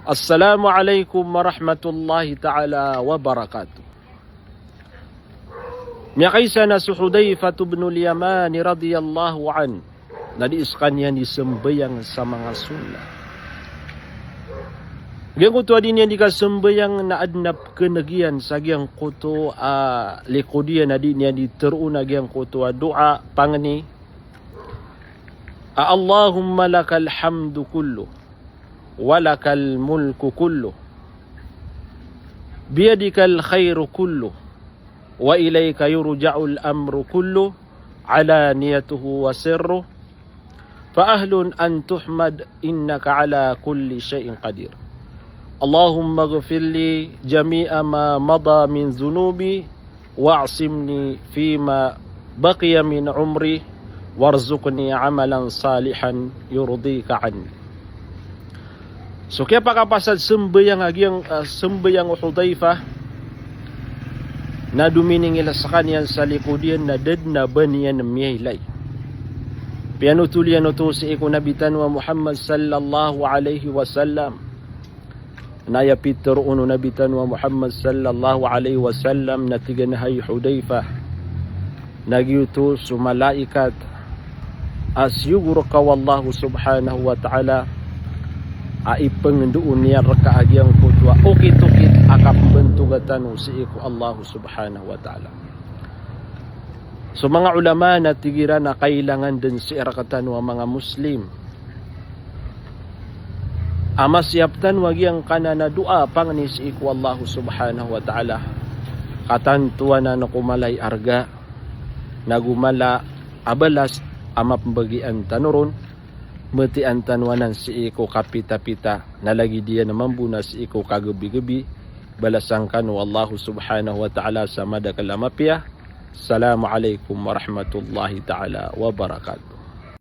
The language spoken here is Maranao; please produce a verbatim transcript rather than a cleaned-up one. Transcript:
Assalamu alaikum warahmatullahi ta'ala wabarakatuh. Miyakaisa na so Hudhaifah ibn al-Yaman radhiyallahu anhu, na di skaniyan di sambayang sa manga sunnah. Giyangkoto a di niyan di kasambayang na adn a pkhaneg iyan sa giyangkoto a likod iyan a di niyan di tharoon a giyangkoto a doa pangni a Allahumma lakal hamdu kulluh, wa lakal mulku kulluh, biyadikal khairu kulluh, wa ilayka yurja'ul amru kulluh, alaniyatuhu wa sirruh, fa ahlun an tuhmad innaka ala kulli shay'in qadir. Allahumma ighfir li jami'a ma madha min dhunubi, wa'simni fima baqiya min umri, warzuqni amalan salihan yurdika anni. So kiyapakapasad sambayang a giyang, ah, sambayang o Hudhaifah, na dominingil skaniyan sa likod iyan na da dn a ba niyan miyailay. Piyanothol iyan oto sii ko Nabi tano a Muhammad sallallahu alaihi wasallam. Na aya pitharo o Nabi tano a Muhammad sallallahu alaihi wasallam na tig iyan a hay Hudhaifah, na giyoto so malaikat a siyogo rka o Allah subhanahu wa ta'ala a ipngndao niyan rka a giyangkoto a okit-okit a kapmbantoga tano sii ko Allah subhanahu wa ta'ala. So manga ulama na tig iran a kailangan dn sii rktano a manga Muslim a masiyap tano a giyangkanan a doa pangni sii ko Allah subhanahu wa ta'ala. Katantowan anan ko mala i arga, nago mala a balas a mapmbagian tano ron, matian tano anan sii ko kapitapita, na lagid iyan mambo na sii ko kagbigabi, balasan kano o Allah subhanahu wa ta'ala sa madakl a mapiya. Assalamu alaikum warahmatullahi ta'ala wabarakatuh.